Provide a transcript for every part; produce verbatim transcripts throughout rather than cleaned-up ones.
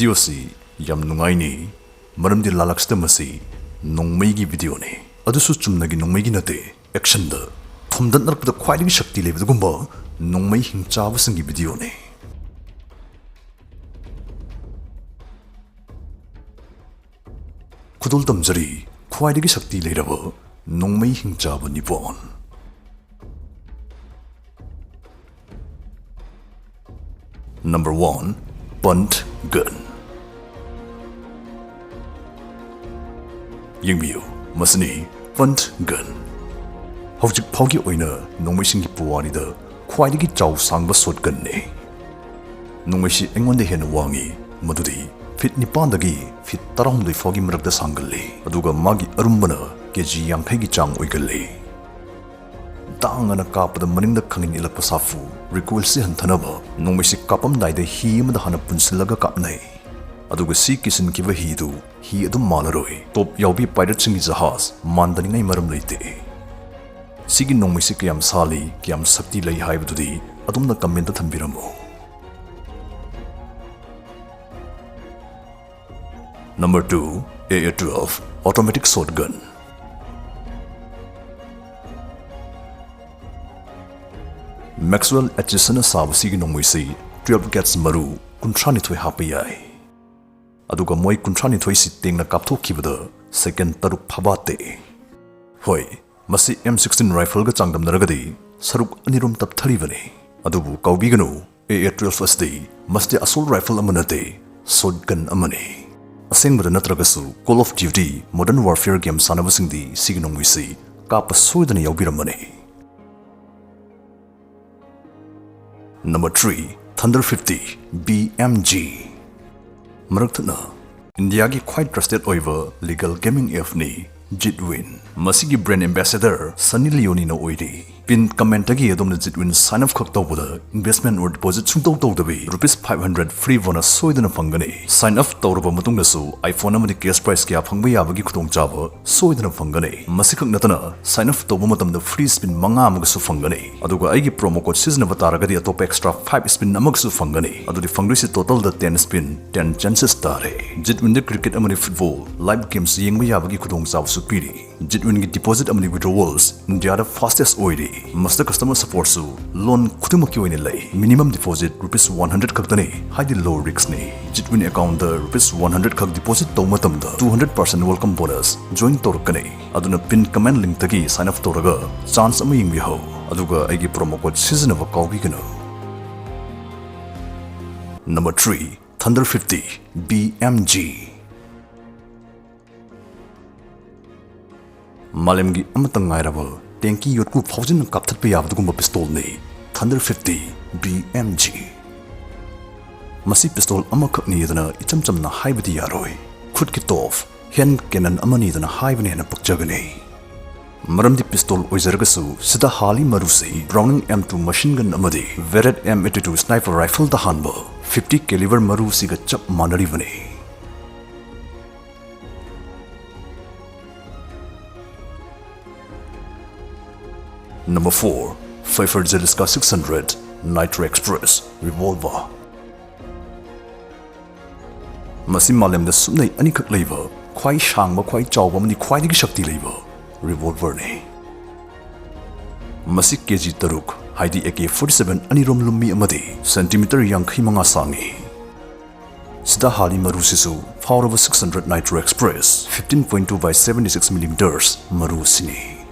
ꯚꯤꯗꯤꯑꯣꯁꯤ ꯌꯥꯝ ꯅꯨꯡꯉꯥꯏꯅꯤ, ꯃꯔꯝꯗꯤ ꯂꯥꯂꯛꯁꯤꯗ ꯃꯁꯤ ꯅꯣꯡꯃꯩꯒꯤ ꯚꯤꯗꯤꯑꯣꯅꯤ꯫ ꯑꯗꯨꯁꯨ ꯆꯨꯝꯅꯒꯤ ꯅꯣꯡꯃꯩꯒꯤ ꯅꯠꯇꯦ, ꯑꯦꯛꯁꯟꯗ ꯊꯣꯝꯗꯠꯅꯔꯛꯄꯗ ꯈ꯭ꯋꯥꯏꯗꯒꯤ ꯁꯛꯇꯤ ꯂꯩꯕꯗꯨꯒꯨꯝꯕ ꯅꯣꯡꯃꯩ ꯍꯤꯡꯆꯥꯕꯁꯤꯡꯒꯤ ꯚꯤꯗꯤꯑꯣꯅꯤ꯫ ꯈꯨꯗꯣꯜ ꯇꯝꯖꯔꯤ ꯈ꯭ꯋꯥꯏꯗꯒꯤ ꯁꯛꯇꯤ ꯂꯩꯔꯕ ꯅꯣꯡꯃꯩ ꯍꯤꯡꯆꯥꯕ ꯅꯤꯄꯥꯟ꯫ Number one, punt gun. ꯌꯦꯡꯕꯤꯌꯨ, ꯃꯁꯤꯅꯤ punt gun꯫ ꯍꯧꯖꯤꯛ ꯐꯥꯎꯒꯤ ꯑꯣꯏꯅ ꯅꯣꯡꯃꯩꯁꯤꯡꯒꯤ ꯄꯨꯋꯥꯔꯤꯗ ꯈ꯭ꯋꯥꯏꯗꯒꯤ ꯆꯥꯎ ꯁꯥꯡꯕ shotgunꯅꯤ꯫ ꯅꯣꯡꯃꯩꯁꯤ ꯑꯩꯉꯣꯟꯗ ꯍꯦꯟꯅ ꯋꯥꯡꯉꯤ, ꯃꯗꯨꯗꯤ ꯐꯤꯠ ꯅꯤꯄꯥꯟꯗꯒꯤ ꯐꯤꯠ ꯇꯔꯥꯍꯨꯝꯗꯣꯏ ꯐꯥꯎꯒꯤ ꯃꯔꯛꯇ ꯁꯥꯡꯒꯜꯂꯤ, ꯑꯗꯨꯒ ꯃꯥꯒꯤ ꯑꯔꯨꯝꯕꯅ ꯀꯦ ꯖꯤ ꯌꯥꯡꯈꯩꯒꯤ ꯆꯥꯡ ꯑꯣꯏꯒꯜꯂꯤ꯫ ꯗꯥꯡ ꯑꯅ ꯀꯥꯞꯄꯗ ꯃꯅꯤꯡꯗ ꯈꯪꯏꯟ ꯏꯜꯂꯛꯄ ꯁꯥꯐꯨ, recoilꯁꯤ ꯍꯟꯊꯅꯕ ꯅꯣꯡꯃꯩꯁꯤ ꯀꯥꯞꯄꯝꯗꯥꯏꯗ ꯍꯤ ꯑꯃꯗ ꯍꯥꯟꯅ ꯄꯨꯟꯁꯤꯜꯂꯒ ꯀꯥꯞꯅꯩ꯫ ꯑꯗꯨꯒ ꯁꯤ ꯀꯤꯁꯤꯟꯈꯤꯕ ꯍꯤꯗꯨ ꯍꯤ ꯑꯗꯨꯝ ꯃꯥꯜꯂꯔꯣꯏ꯫ ꯇꯣꯞ ꯌꯥꯎꯕꯤ ꯄꯥꯏꯔꯠꯁꯤꯡꯒꯤ ꯖꯍꯥꯖ ꯃꯥꯟꯗꯅꯤꯡꯉꯥꯏ ꯃꯔꯝ ꯂꯩꯇꯦ꯫ ꯁꯤꯒꯤ ꯅꯣꯡꯃꯩꯁꯤ ꯀꯌꯥꯝ ꯁꯥꯜꯂꯤ, ꯀꯌꯥꯝ ꯁꯛꯇꯤ ꯂꯩ ꯍꯥꯏꯕꯗꯨꯗꯤ ꯑꯗꯣꯝꯅ ꯀꯃꯦꯟꯇ ꯊꯝꯕꯤꯔꯝꯃꯨ꯫ Number two, A A twelve automatic shotgun. Maxwell Atchisonꯅ ꯁꯥꯕ ꯁꯤꯒꯤ ꯅꯣꯡꯃꯩꯁꯤ twelve gauge ꯃꯔꯨ ꯀꯨꯟꯊ꯭ꯔꯥꯅꯤꯊꯣꯏ ꯍꯥꯞꯄ ꯌꯥꯏ꯫ ꯑꯗꯨꯒ ꯃꯣꯏ ꯀꯨꯟꯊ꯭ꯔꯥꯅꯤꯊꯣꯏꯁꯤ ꯇꯦꯡꯅ ꯀꯥꯞꯊꯣꯛꯈꯤꯕꯗ ꯁꯦꯀꯦꯟ ꯇꯔꯨꯛ ꯐꯥꯕꯥꯠꯇꯦ꯫ ꯍꯣꯏ, ꯃꯁꯤ M sixteen rifleꯒ ꯆꯥꯡꯗꯝꯅꯔꯒꯗꯤ ꯁꯔꯨꯛ ꯑꯅꯤꯔꯣꯝ ꯇꯞꯊꯔꯤꯕꯅꯤ꯫ ꯑꯗꯨꯕꯨ ꯀꯥꯎꯕꯤꯒꯅꯨ, A A twelve ꯑꯁꯤꯗꯤ ꯃꯁꯤꯗꯤ assault rifle ꯑꯃ ꯅꯠꯇꯦ, shotgun ꯑꯃꯅꯤ꯫ ꯑꯁꯦꯡꯕꯗ ꯅꯠꯇ꯭ꯔꯒꯁꯨ Call of Duty Modern Warfare game ꯁꯥꯟꯅꯕꯁꯤꯡꯗꯤ ꯁꯤꯒꯤ ꯅꯣꯡꯃꯩꯁꯤ ꯀꯥꯞꯄ ꯁꯣꯏꯗꯅ ꯌꯥꯎꯕꯤꯔꯝꯃꯅꯤ꯫ Number three, Thunder fifty B M G. ꯃꯔꯛ ꯊꯠꯅ ꯏꯟꯗꯤꯌꯥꯒꯤ ꯈ꯭ꯋꯥꯏ trusted ꯑꯣꯏꯕ legal gaming appꯅꯤ Jitwin꯫ ꯃꯁꯤꯒꯤ brand ambassador Sunny Leoneꯅ ꯑꯣꯏꯔꯤ꯫ Pin comment-ꯇꯒꯤ ꯑꯗꯣꯝꯅ Jitwin sign up ꯈꯛ ꯇꯧꯕꯗ investment or deposit ꯁꯨꯡꯇꯧ ꯇꯧꯗꯕꯤ rupees five hundred free bonus ꯁꯣꯏꯗꯅ ꯐꯪꯒꯅꯤ꯫ Sign up ꯇꯧꯔꯕ ꯃꯇꯨꯡꯗꯁꯨ iPhone ꯑꯃꯗꯤ cash prize ꯀꯌꯥ ꯐꯪꯕ ꯌꯥꯕꯒꯤ ꯈꯨꯗꯣꯡꯆꯥꯕ ꯁꯣꯏꯗꯅ ꯐꯪꯒꯅꯤ꯫ ꯃꯁꯤꯈꯛ ꯅꯠꯇꯅ, sign up ꯇꯧꯕ ꯃꯇꯝꯗ free spin ꯃꯉꯥ ꯑꯃꯒꯁꯨ ꯐꯪꯒꯅꯤ꯫ ꯑꯗꯨꯒ ꯑꯩꯒꯤ promo code ꯁꯤꯖꯤꯟꯅꯕ ꯇꯥꯔꯒꯗꯤ ꯑꯇꯣꯞꯄ extra five spin ꯑꯃꯒꯁꯨ ꯐꯪꯒꯅꯤ꯫ ꯑꯗꯨꯗꯤ ꯐꯪꯗꯣꯏꯁꯤ total-ꯗ ten spin, ten chances ꯇꯥꯔꯦ꯫ Jitwin-ꯗ cricket ꯑꯃꯗꯤ football live games ꯌꯦꯡꯕ ꯌꯥꯕꯒꯤ ꯈꯨꯗꯣꯡꯆꯥꯕꯁꯨ ꯄꯤꯔꯤ꯫ Jitwin-ꯒꯤ deposit ꯑꯃꯗꯤ withdrawals ꯏꯟꯗꯤꯌꯥꯗ fastest ꯑꯣꯏꯔꯤ꯫ ꯃꯁꯤꯗ customer support-ꯁꯨ loan ꯈꯨꯗꯤꯡꯃꯛꯀꯤ ꯑꯣꯏꯅ ꯂꯩ꯫ Minimum deposit rupees one hundred ꯈꯛꯇꯅꯤ, ꯍꯥꯏꯗꯤ low risk-ꯅꯤ꯫ Jitwin account-ꯇ rupees one hundred ꯈꯛ deposit ꯇꯧꯕ ꯃꯇꯝꯗ two hundred percent welcome bonus join ꯇꯧꯔꯛꯀꯅꯤ꯫ ꯑꯗꯨꯅ pin comment link-ꯇꯒꯤ sign up ꯇꯧꯔꯒ chance ꯑꯃ ꯌꯦꯡꯕꯤꯍꯧ꯫ ꯑꯗꯨꯒ ꯑꯩꯒꯤ promo code ꯁꯤꯖꯤꯟꯅꯕ ꯀꯥꯎꯕꯤꯒꯅꯨ꯫ Number three, Thunder fifty B M G꯫ ꯃꯥꯂꯦꯝꯒꯤ ꯑꯃꯠꯇ ꯉꯥꯏꯔꯕ tank-ꯀꯤ ꯌꯣꯠꯀꯨ ꯐꯥꯎꯖꯤꯟꯅ ꯀꯥꯞꯊꯠꯄ ꯌꯥꯕ ꯑꯗꯨꯒꯨꯝꯕ pistol-ꯅꯤ Thunder fifty B M G꯫ ꯃꯁꯤ pistol ꯑꯃꯈꯛꯅꯤ ꯑꯗꯨꯅ ꯏꯆꯝ ꯆꯝꯅ ꯍꯥꯏꯕꯗꯤ ꯌꯥꯔꯣꯏ꯫ ꯈꯨꯠꯀꯤ top, hand cannon ꯑꯃꯅꯤ ꯑꯗꯨꯅ ꯍꯥꯏꯕꯅ ꯍꯦꯟꯅ ꯄꯛꯆꯒꯅꯤ꯫ ꯃꯔꯝꯗꯤ pistol ꯑꯣꯏꯖꯔꯒꯁꯨ, ꯁꯤꯗ ꯍꯥꯜꯂꯤ ꯃꯔꯨꯁꯤ Browning M two machine gun ꯑꯃꯗꯤ Barrett M eighty-two sniper rifle-ꯗ ꯍꯥꯟꯕ fifty caliber ꯃꯔꯨꯁꯤꯒ ꯆꯞ ꯃꯥꯟꯅꯔꯤꯕꯅꯤ꯫ Number four, Pfeiffer Zeliska six hundred Nitro Express revolver꯫ ꯃꯁꯤ ꯃꯥꯂꯦꯝꯗ ꯁꯨꯞꯅꯩ ꯑꯅꯤꯈꯛ ꯂꯩꯕ, ꯈ꯭ꯋꯥꯏ ꯁꯥꯡꯕ, ꯈ꯭ꯋꯥꯏ ꯆꯥꯎꯕ ꯑꯃꯗꯤ ꯈ꯭ꯋꯥꯏꯗꯒꯤ ꯁꯛꯇꯤ ꯂꯩꯕ revolver-ꯅꯤ꯫ ꯃꯁꯤ KG ꯇꯔꯨꯛ, ꯍꯥꯏꯗꯤ AK forty-seven ꯑꯅꯤꯔꯣꯝ ꯂꯨꯝꯃꯤ ꯑꯃꯗꯤ centimeter ꯌꯥꯡꯈꯩ ꯃꯉꯥ ꯁꯥꯡꯉꯤ꯫ ꯁꯤꯗ ꯍꯥꯜꯂꯤ ꯃꯔꯨꯁꯤꯁꯨ ꯐꯥꯎꯔꯕ six hundred Nitro Express fifteen point two by seventy-six millimeters ꯃꯔꯨ ꯑꯁꯤꯅꯤ꯫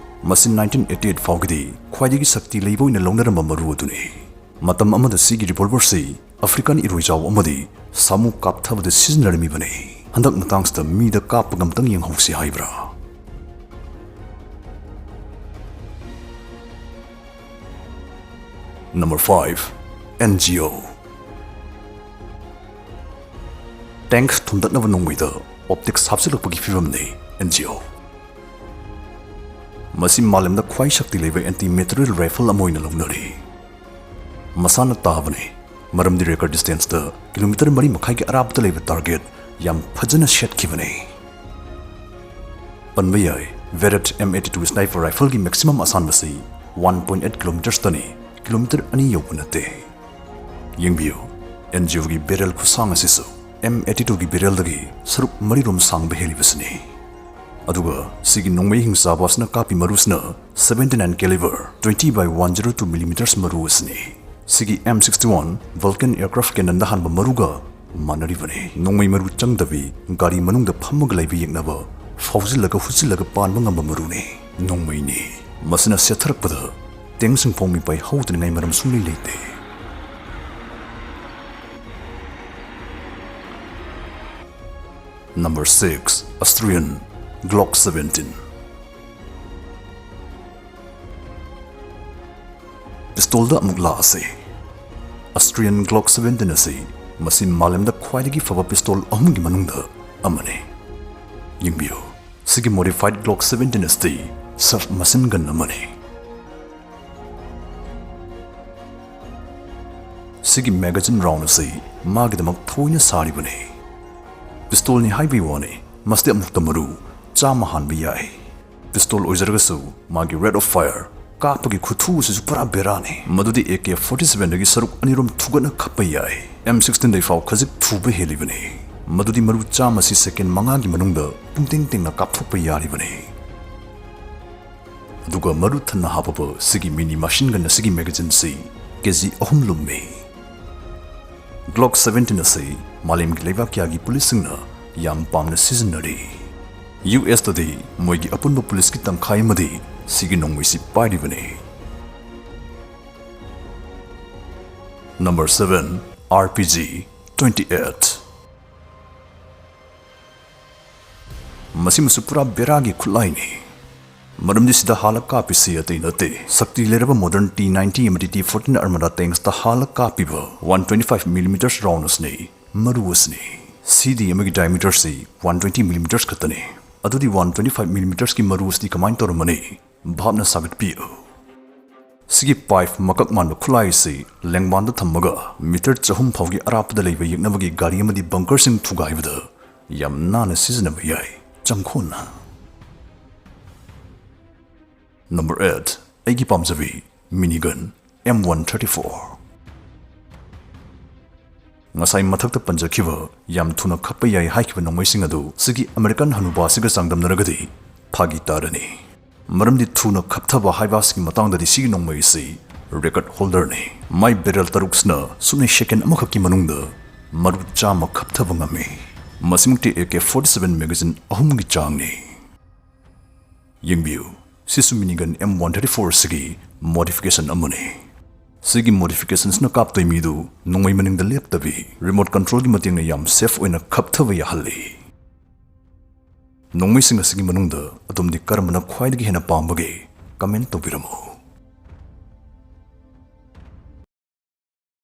ꯃꯁꯤ nineteen eighty-eight ꯐꯥꯎꯒꯤꯗꯤ ꯈ꯭ꯋꯥꯏꯗꯒꯤ ꯁꯛꯇꯤ ꯂꯩꯕ ꯑꯣꯏꯅ ꯂꯧꯅꯔꯝꯕ ꯃꯔꯨ ꯑꯗꯨꯅꯤ꯫ ꯃꯇꯝ ꯑꯃꯗ ꯁꯤꯒꯤ revolver-ꯁꯤ African ꯏꯔꯣꯏꯖꯥꯎ ꯑꯃꯗꯤ ꯁꯥꯃꯨ ꯀꯥꯞꯊꯕꯗ ꯁꯤꯖꯤꯟꯅꯔꯝꯃꯤꯕꯅꯤ꯫ ꯍꯟꯗꯛ ꯃꯇꯥꯡꯁꯤꯗ ꯃꯤꯗ ꯀꯥꯞꯄꯒ ꯑꯝꯇꯪ ꯌꯦꯡꯍꯧꯁꯤ ꯍꯥꯏꯕ꯭ꯔꯥ? Number five, NGO꯫ Tank ꯊꯨꯝꯗꯠꯅꯕ ꯅꯣꯡꯃꯩꯗ optics ꯍꯥꯞꯆꯤꯜꯂꯛꯄꯒꯤ ꯐꯤꯕꯝꯅꯤ NGO꯫ ꯃꯁꯤ ꯃꯥꯂꯦꯝꯗ ꯈ꯭ꯋꯥꯏ ꯁꯛꯇꯤ ꯂꯩꯕ anti-materiel rifle ꯑꯃ ꯑꯣꯏꯅ ꯂꯧꯅꯔꯤ꯫ ꯃꯁꯥꯅ ꯇꯥꯕꯅꯤ, ꯃꯔꯝꯗꯤ record distanceꯇ ꯀꯤꯂꯣꯃꯤꯇꯔ ꯃꯔꯤ ꯃꯈꯥꯏꯒꯤ ꯑꯔꯥꯞꯄꯗ ꯂꯩꯕ target ꯌꯥꯝ ꯐꯖꯅ ꯁꯦꯠꯈꯤꯕꯅꯤ꯫ ꯄꯟꯕ ꯌꯥꯏ, Barrett M eighty-two sniper rifleꯒꯤ maximum ꯑꯁꯥꯟꯕꯁꯤ one point eight kilometersꯇꯅꯤ, ꯀꯤꯂꯣꯃꯤꯇꯔ ꯑꯅꯤ ꯌꯧꯕ ꯅꯠꯇꯦ꯫ ꯌꯦꯡꯕꯤꯌꯨ, NGOꯒꯤ barrel ꯈꯨꯁꯥꯡ ꯑꯁꯤꯁꯨ M eighty-twoꯒꯤ barrelꯗꯒꯤ ꯁꯔꯨꯛ ꯃꯔꯤꯔꯣꯝ ꯁꯥꯡꯕ ꯍꯦꯜꯂꯤꯕꯁꯤꯅꯤ꯫ ꯑꯗꯨꯒ ꯁꯤꯒꯤ ꯅꯣꯡꯃꯩ ꯍꯤꯡꯆꯥꯕ ꯑꯁꯤꯅ ꯀꯥꯞꯄꯤ ꯃꯔꯨꯁꯤꯅ seventy-nine caliber twenty by one zero two millimeters ꯃꯔꯨ ꯑꯁꯤꯅꯤ꯫ ꯁꯤꯒꯤ M sixty-one Vulcan aircraft cannonꯗ ꯍꯥꯟꯕ ꯃꯔꯨꯒ ꯃꯥꯟꯅꯔꯤꯕꯅꯤ꯫ ꯅꯣꯡꯃꯩ ꯃꯔꯨ ꯆꯪꯗꯕꯤ, ꯒꯥꯔꯤ ꯃꯅꯨꯡꯗ ꯐꯝꯃꯒ ꯂꯩꯕ ꯌꯦꯛꯅꯕ, ꯐꯥꯎꯖꯤꯜꯂꯒ ꯍꯨꯠꯆꯤꯜꯂꯒ ꯄꯥꯟꯕ ꯉꯝꯕ ꯃꯔꯨꯅꯤ꯫ ꯅꯣꯡꯃꯩꯅꯤ꯫ ꯃꯁꯤꯅ ꯁꯦꯠꯊꯔꯛꯄꯗ tankꯁꯤꯡ ꯐꯥꯎ ꯃꯤꯄꯥꯏ ꯍꯧꯗꯅꯤꯡꯉꯥꯏ ꯃꯔꯝ ꯁꯨꯡꯂꯩ ꯂꯩꯇꯦ꯫ Number six, Austrian Glock seventeen. Pistolꯗ ꯑꯃꯨꯛ ꯂꯥꯛꯑꯁꯤ꯫ Austrian Glock seventeen ꯑꯁꯤ ꯃꯁꯤ ꯃꯥꯂꯦꯝꯗ ꯈ꯭ꯋꯥꯏꯗꯒꯤ ꯐꯕ pistol ꯑꯍꯨꯝꯒꯤ ꯃꯅꯨꯡꯗ ꯑꯃꯅꯤ꯫ ꯌꯦꯡꯕꯤꯌꯨ, ꯁꯤꯒꯤ modified Glock seventeen ꯑꯁꯤ sub machine gun ꯑꯃꯅꯤ꯫ ꯁꯤꯒꯤ magazine round ꯑꯁꯤ ꯃꯥꯒꯤꯗꯃꯛ ꯊꯑꯣꯏꯅ ꯁꯥꯔꯤꯕꯅꯤ꯫ Pistolꯅꯤ ꯍꯥꯏꯕꯒꯤ ꯋꯥꯅꯤ, ꯃꯁꯤꯗ ꯑꯃꯨꯛꯇ ꯃꯔꯨ ꯆꯥꯝꯃ ꯍꯥꯟꯕ ꯌꯥꯏ꯫ Pistol ꯑꯣꯏꯖꯔꯒꯁꯨ ꯃꯥꯒꯤ rate of fire, ꯀꯥꯞꯄꯒꯤ ꯈꯨꯊꯨ ꯑꯁꯤꯁꯨ ꯄꯨꯔꯥ ꯕꯦꯔꯥꯅꯤ꯫ ꯃꯗꯨꯗꯤ AK forty-sevenꯗꯒꯤ ꯁꯔꯨꯛ ꯑꯅꯤꯔꯣꯝ ꯊꯨꯒꯠꯅ ꯈꯞꯄ ꯌꯥꯏ꯫ M sixteenꯗꯒꯤ ꯐꯥꯎ ꯈꯖꯤꯛ ꯊꯨꯕ ꯍꯦꯜꯂꯤꯕꯅꯤ꯫ ꯃꯗꯨꯗꯤ ꯃꯔꯨ ꯆꯥꯝꯃ ꯑꯁꯤ second ꯃꯉꯥꯒꯤ ꯃꯅꯨꯡꯗ ꯄꯨꯡꯇꯦꯡ ꯇꯦꯡꯅ ꯀꯥꯞꯊꯣꯛꯄ ꯌꯥꯔꯤꯕꯅꯤ꯫ ꯑꯗꯨꯒ ꯃꯔꯨ ꯊꯟꯅ ꯍꯥꯞꯄꯕ ꯁꯤꯒꯤ mini machine gun ꯑꯁꯤꯒꯤ magazineꯁꯤ KG ꯑꯍꯨꯝ ꯂꯨꯝꯃꯤ꯫ Glock seventeen ꯑꯁꯤ ꯃꯥꯂꯦꯝꯒꯤ ꯂꯩꯕꯥꯛ ꯀꯌꯥꯒꯤ policeꯁꯤꯡꯅ ꯌꯥꯝ ꯄꯥꯝꯅ ꯁꯤꯖꯤꯟꯅꯔꯤ꯫ USꯇꯗꯤ ꯃꯣꯏꯒꯤ ꯑꯄꯨꯟꯕ policeꯀꯤ ꯇꯪꯈꯥꯏ ꯑꯃꯗꯤ ꯁꯤꯒꯤ ꯅꯣꯡꯃꯩꯁꯤ ꯄꯥꯏꯔꯤꯕꯅꯤ꯫ Number seven, RPG twenty-eight. ꯃꯁꯤꯃꯁꯨ ꯄꯨꯔꯥ ꯕꯦꯔꯥꯒꯤ ꯈꯨꯠꯂꯥꯏꯅꯤ꯫ ꯃꯔꯝꯗꯤ ꯁꯤꯗ ꯍꯥꯜꯂ ꯀꯥꯞꯄꯤꯁꯤ ꯑꯇꯩ ꯅꯠꯇꯦ, ꯁꯛꯇꯤ ꯂꯩꯔꯕ modern T ninety ꯑꯃꯗꯤ T fourteen Armada tanksꯇ ꯍꯥꯜꯂ ꯀꯥꯞꯄꯤꯕ one twenty-five millimeters round ꯑꯁꯤꯅꯤ, ꯃꯔꯨ ꯑꯁꯤꯅꯤ꯫ CD ꯑꯃꯒꯤ diameterꯁꯤ one twenty millimeters ꯈꯛꯇꯅꯤ꯫ ꯑꯗꯨꯗꯤ one twenty-five millimetersꯀꯤ ꯃꯔꯨ ꯑꯁꯤꯗꯤ ꯀꯃꯥꯏꯅ ꯇꯧꯔꯝꯃꯅꯤ? ꯚꯥꯞꯅ ꯁꯥꯒꯠꯄꯤꯌꯨ꯫ ꯁꯤꯒꯤ ꯄꯥꯏꯞ ꯃꯀꯛ ꯃꯥꯟꯕ ꯈꯨꯠꯂꯥꯏ ꯑꯁꯤ ꯂꯦꯡꯕꯥꯟꯗ ꯊꯝꯃꯒ ꯃꯤꯇꯔ ꯆꯍꯨꯝ ꯐꯥꯎꯒꯤ ꯑꯔꯥꯞꯄꯗ ꯂꯩꯕ ꯌꯦꯛꯅꯕꯒꯤ ꯒꯥꯔꯤ ꯑꯃꯗꯤ ꯕꯪꯀꯔꯁꯤꯡ ꯊꯨꯒꯥꯏꯕꯗ ꯌꯥꯝ ꯅꯥꯟꯅ ꯁꯤꯖꯤꯟꯅꯕ ꯌꯥꯏ꯫ ꯆꯪꯈꯣꯟꯅ꯫ Number eight, ꯑꯩꯒꯤ ꯄꯥꯝꯖꯕꯤ, minigun M one thirty four꯫ ꯉꯁꯥꯏ ꯃꯊꯛꯇ ꯄꯟꯖꯈꯤꯕ ꯌꯥꯝ ꯊꯨꯅ ꯈꯞꯄ ꯌꯥꯏ ꯍꯥꯏꯈꯤꯕ ꯅꯣꯡꯃꯩꯁꯤꯡ ꯑꯗꯨ ꯁꯤꯒꯤ ꯑꯃꯦꯔꯤꯀꯥꯟ ꯍꯅꯨꯕꯥ ꯑꯁꯤꯒ ꯆꯥꯡꯗꯝꯅꯔꯒꯗꯤ ꯐꯥꯒꯤ ꯇꯥꯔꯅꯤ꯫ ꯃꯔꯝꯗꯤ ꯊꯨꯅ ꯈꯞꯊꯕ ꯍꯥꯏꯕ ꯑꯁꯤꯒꯤ ꯃꯇꯥꯡꯗꯗꯤ ꯁꯤꯒꯤ ꯅꯣꯡꯃꯩ ꯑꯁꯤ record holderꯅꯤ꯫ ꯃꯥꯏ barrel ꯇꯔꯨꯛꯁꯤꯅ ꯁꯨꯞꯅꯩ second ꯑꯃꯈꯛꯀꯤ ꯃꯅꯨꯡꯗ ꯃꯔꯨ ꯆꯥꯝꯃ ꯈꯞꯊꯕ ꯉꯝꯃꯤ꯫ ꯃꯁꯤꯃꯛꯇꯤ AK forty seven magazine ꯑꯍꯨꯝꯒꯤ ꯆꯥꯡꯅꯤ꯫ ꯌꯦꯡꯕꯤꯌꯨ, ꯁꯤꯁꯨ minigun M one thirty four ꯑꯁꯤꯒꯤ modification ꯑꯃꯅꯤ꯫ ꯁꯤꯒꯤ modificationꯁꯤꯅ ꯀꯥꯞꯇꯣꯏ ꯃꯤꯗꯨ ꯅꯣꯡꯃꯩ ꯃꯅꯤꯡꯗ ꯂꯦꯞꯇꯕꯤ remote controlꯒꯤ ꯃꯇꯦꯡꯅ ꯌꯥꯝ safe ꯑꯣꯏꯅ ꯈꯞꯊꯕ ꯌꯥꯍꯜꯂꯤ꯫ ꯅꯣꯡꯃꯩꯁꯤꯡ ꯑꯁꯤꯒꯤ ꯃꯅꯨꯡꯗ ꯑꯗꯣꯝꯗꯤ ꯀꯔꯝꯕꯅ ꯈ꯭ꯋꯥꯏꯗꯒꯤ ꯍꯦꯟꯅ ꯄꯥꯝꯕꯒꯦ? Comment ꯇꯧꯕꯤꯔꯝꯃꯨ꯫